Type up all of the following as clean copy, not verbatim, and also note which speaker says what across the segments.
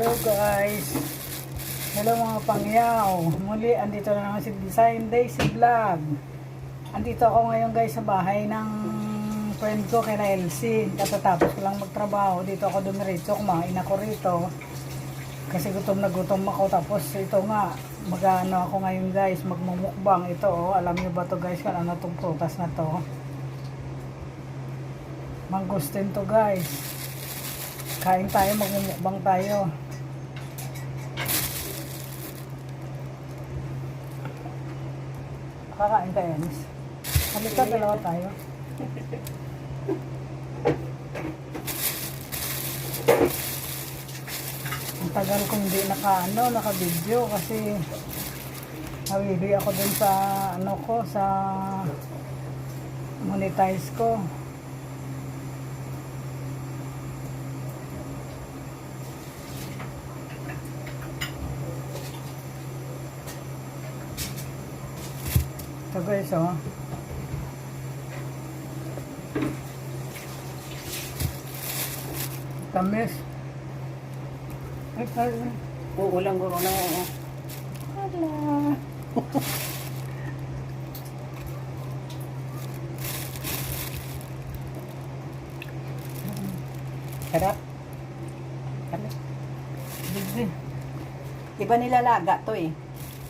Speaker 1: Hello guys. Hello mga pangyaw. Muli andito na naman si Design Daisy Vlog. Andito ako ngayon guys sa bahay ng friend ko kay Elsie. Katatapos ko lang magtrabaho. Dito ako dumiretso. Kumain ako rito. Kasi gutom na gutom ako. Tapos ito nga. Mag-ano ako ngayon guys. Magmumukbang. Ito oh. Alam niyo ba to guys kung ano tong prutas na to? Mangustin to guys. Kain tayo, magmumukbang tayo. Kakain tayo, Anis. Halika, dalawa tayo. Ang tagal kong hindi naka-video kasi nawili ako dun sa sa monetize ko. So guys, oh. Tamis. Ay.
Speaker 2: Uulang guro na oo.
Speaker 1: Hala.
Speaker 2: Sarap. Sarap.
Speaker 1: Bigli.
Speaker 2: Iba nilalaga to eh.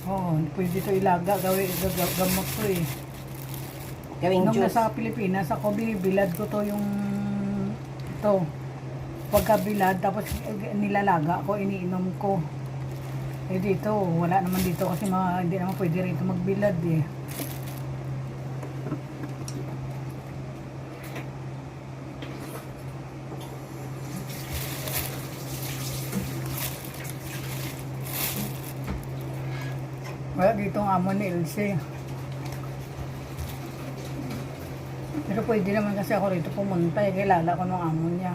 Speaker 1: Oo, pwede ito ilaga, gamot to eh.
Speaker 2: Gawing
Speaker 1: Nung
Speaker 2: juice.
Speaker 1: nasa Pilipinas, ako binibilad ko to yung ito. Pagkabilad, tapos nilalaga ko, iniinom ko. Eh dito, wala naman dito kasi hindi naman pwede rito magbilad eh. Wala dito ang amo ni Elsie. Pero pwede naman kasi ako rito pumunta eh. Kilala ko ng amo niya.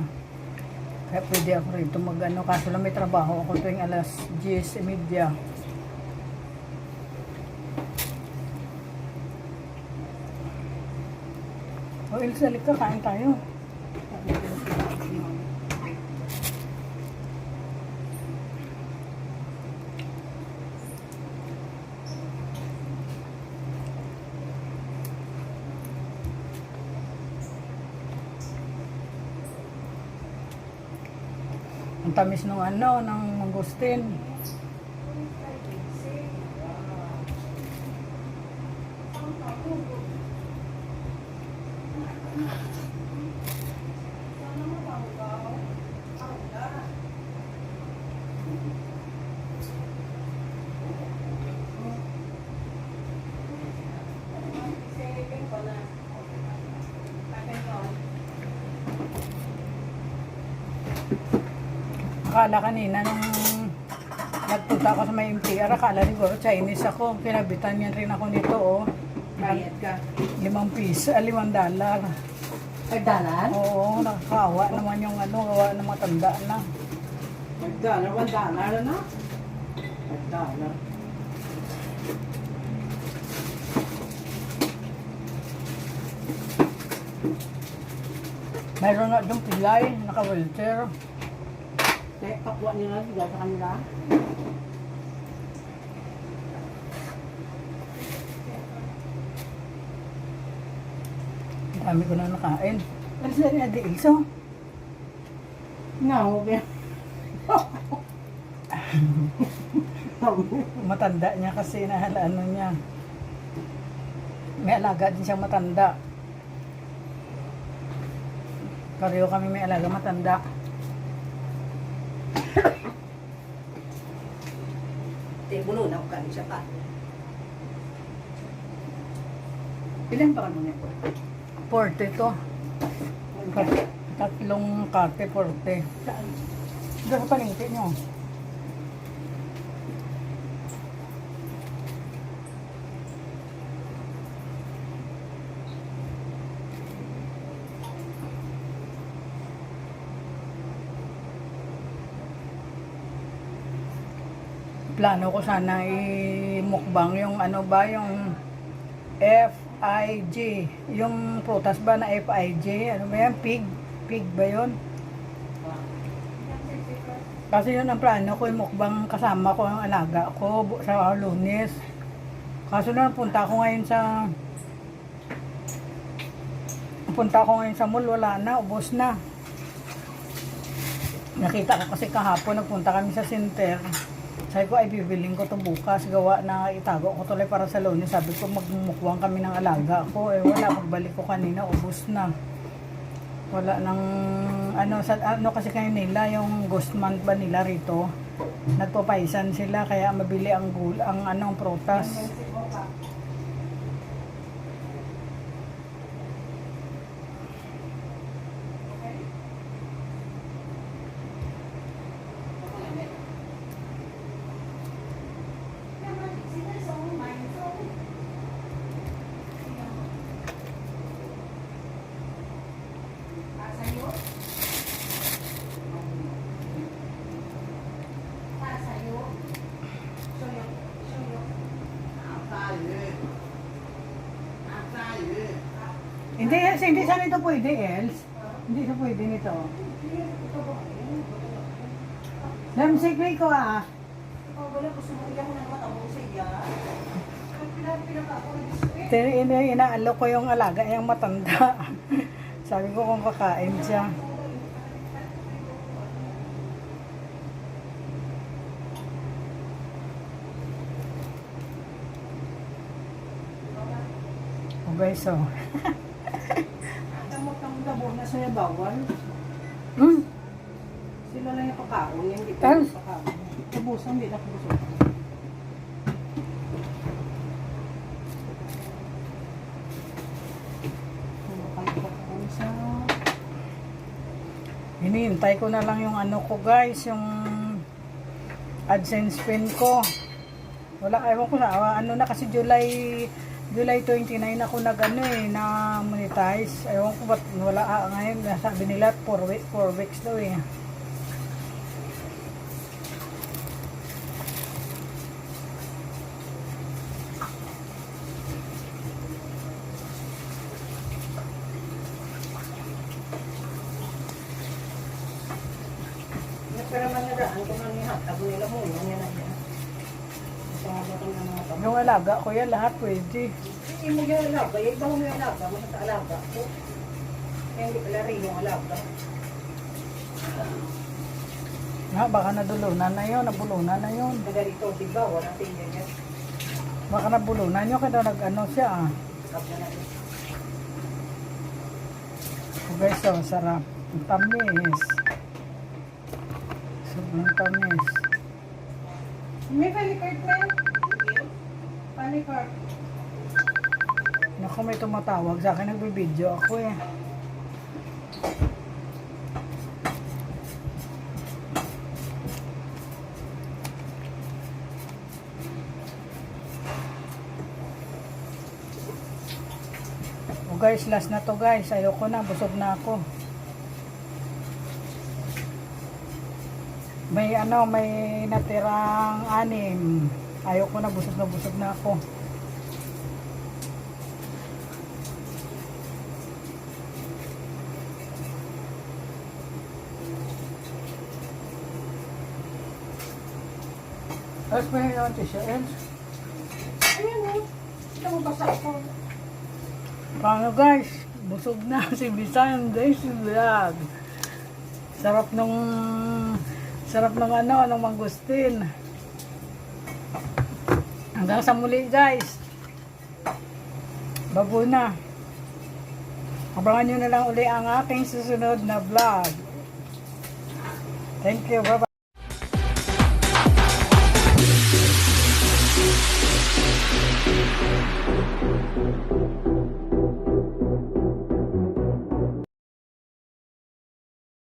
Speaker 1: Kaya pwede ako rito mag-ano. Kaso lang may trabaho ako tuwing alas 10:30. O Elsie, halika, kain tayo. Ang tamis ng ng mangustin. Akala kanina nung nagpunta ako sa may MTR, akala siguro Chinese ako. Pinabitan niyan rin ako nito, oh.
Speaker 2: Bayad ka.
Speaker 1: $5, $5.
Speaker 2: $5?
Speaker 1: Oo, nakakawa naman yung gawa ng matanda na.
Speaker 2: $1? $1 na? $5.
Speaker 1: Mayroon na doon pilay, naka-wheelchair.
Speaker 2: Kaya kapwa nila sa kanila.
Speaker 1: Ang dami ko na nakain. Ano sila rin Ate Ilso?
Speaker 2: No, okay.
Speaker 1: Matanda niya kasi ano niya. May alaga din siyang matanda. Pareho kami may alaga matanda.
Speaker 2: Bulo na ako siya pa.
Speaker 1: Ilan pa kami po? 40 to. Tatlong karte, 40. Diyan sa palengke nyo. Plano ko sana i-mukbang yung yung FIG. Yung prutas ba na FIG? Ano ba yan? Pig ba yun? Kasi yun ang plano ko, yung mukbang kasama ko ang alaga ko sa Lunes. Kaso na punta ko ngayon sa mall, wala na, ubos na. Nakita ko kasi kahapon, nagpunta kami sa center. Sabi ko, ay bibiling ko to bukas. Gawa na itago ko tuloy para sa Lunes. Sabi ko, magmumukwang kami ng alaga ko. Eh wala, pagbalik ko kanina, ubos na. Wala nang, ano kasi kayo nila, yung ghost month ba nila rito. Nagpapaisan sila, kaya mabili ang prutas. Hindi saan ito pwede, Els? Hindi ito pwede nito. Lamsikli ko ah. Inaalo ko yung alaga, yung matanda. Sabi ko kung kakain siya. Okay, so.
Speaker 2: Ang na siya bawal. Sila lang yung pagkaon, hindi pa yung pagkaon. Kabusan, hindi na kabusan.
Speaker 1: Hinihintay ko na lang yung ano ko guys, yung AdSense pin ko. Wala, ewan ko na, ano na kasi July 29 ako na monetize. Ewan ko ba't wala ngayon, sabi nila 4 weeks daw eh.
Speaker 2: Pero man nadaan ko na niya, tabo nila mo, yan na yan.
Speaker 1: Yung alaga ko yan, lahat pwede.
Speaker 2: Hindi mo yung alaga, yung iba mo yung alaga, basta sa alaga ko. Kaya hindi pala rin yung alaga.
Speaker 1: Baka nadulunan na yun, nabulunan na yun.
Speaker 2: Nagarito, diba, walang tingin yan.
Speaker 1: Baka nabulunan yun, kaya nag-ano siya ah.
Speaker 2: Kap na natin.
Speaker 1: Okay, so sarap. Ang tamis. Sobrang tamis.
Speaker 2: May palikart na yun? Palikart.
Speaker 1: Naku, may tumatawag sa akin, nagbibideo ako eh. O guys, last na to guys. Ayoko na, busog na ako. May natirang 6. Ayoko na, busog na ako. Tapos may yung tissue, Els.
Speaker 2: Ayan o. Ito mo basa ako.
Speaker 1: Paano guys? Busog na si Bisan Days Vlog. Sarap ng mangustin. Hanggang sa muli guys. Babo na. Abangan nyo na lang uli ang aking susunod na vlog. Thank you. Bye-bye.